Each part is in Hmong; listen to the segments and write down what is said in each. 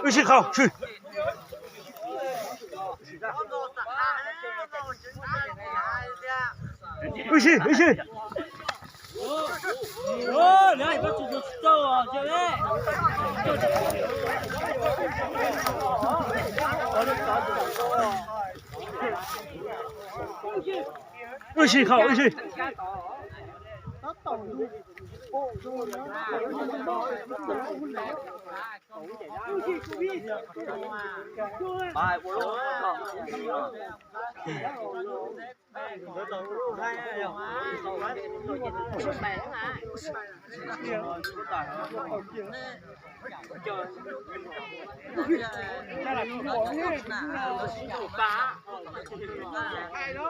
Wb sib qhau, sib. Wb sib, wb sib. Wb sib qhau, wb sib.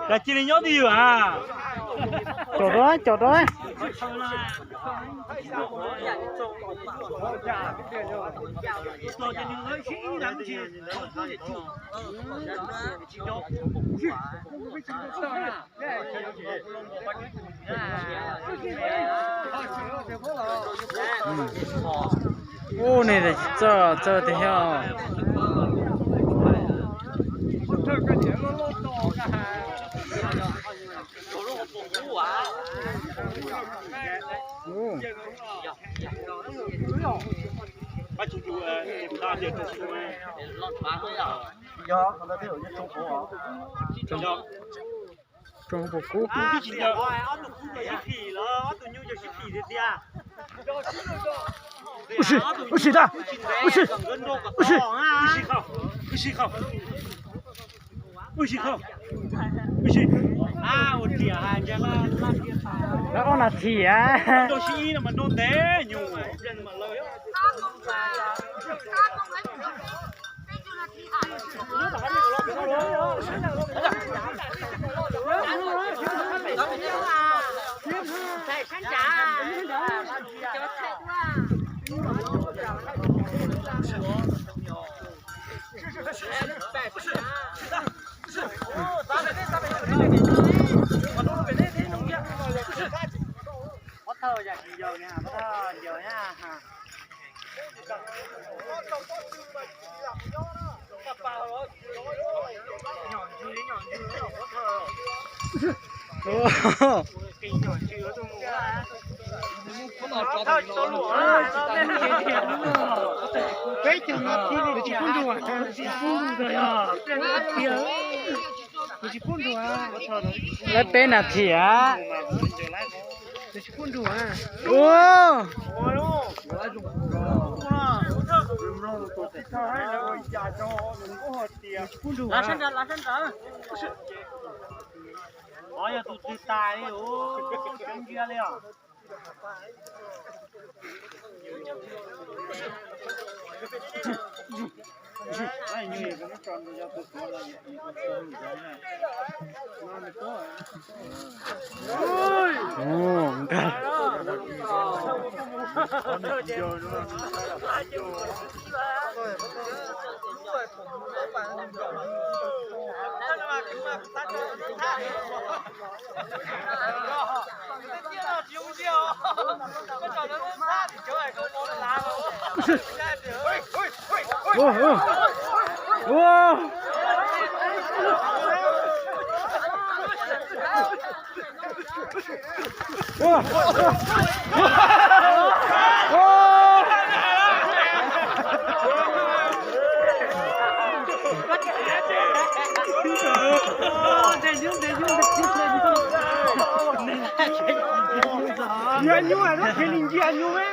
Cas cia li nyob twj ywm a. Caum rau, caum rau. Ub, nej txawj txawj tiag thiab. Tsoo hauv paus kub. Ua si, ua si tag, ua si, ua si, ua si, ua si, ua si. Lawv ob nas this. Peb caug nas this li tsis pub nrug, tsis pub nrug, tsis pub nrug. Lawv peb nas this. Ua, yog tus twg tas li, ntsia li os.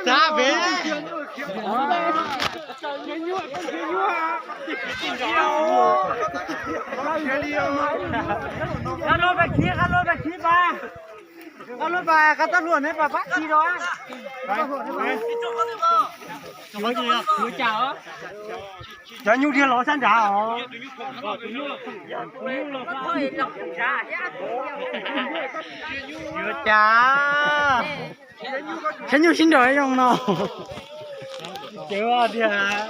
Tab peb. Qab lub pas, qab lub pas, qab tab hluas neb pas pab khi rau. Cov nyuj dhia los sab nrad os. Yuav cas, saib nyuj sib nrog zoo no. Ces tiag.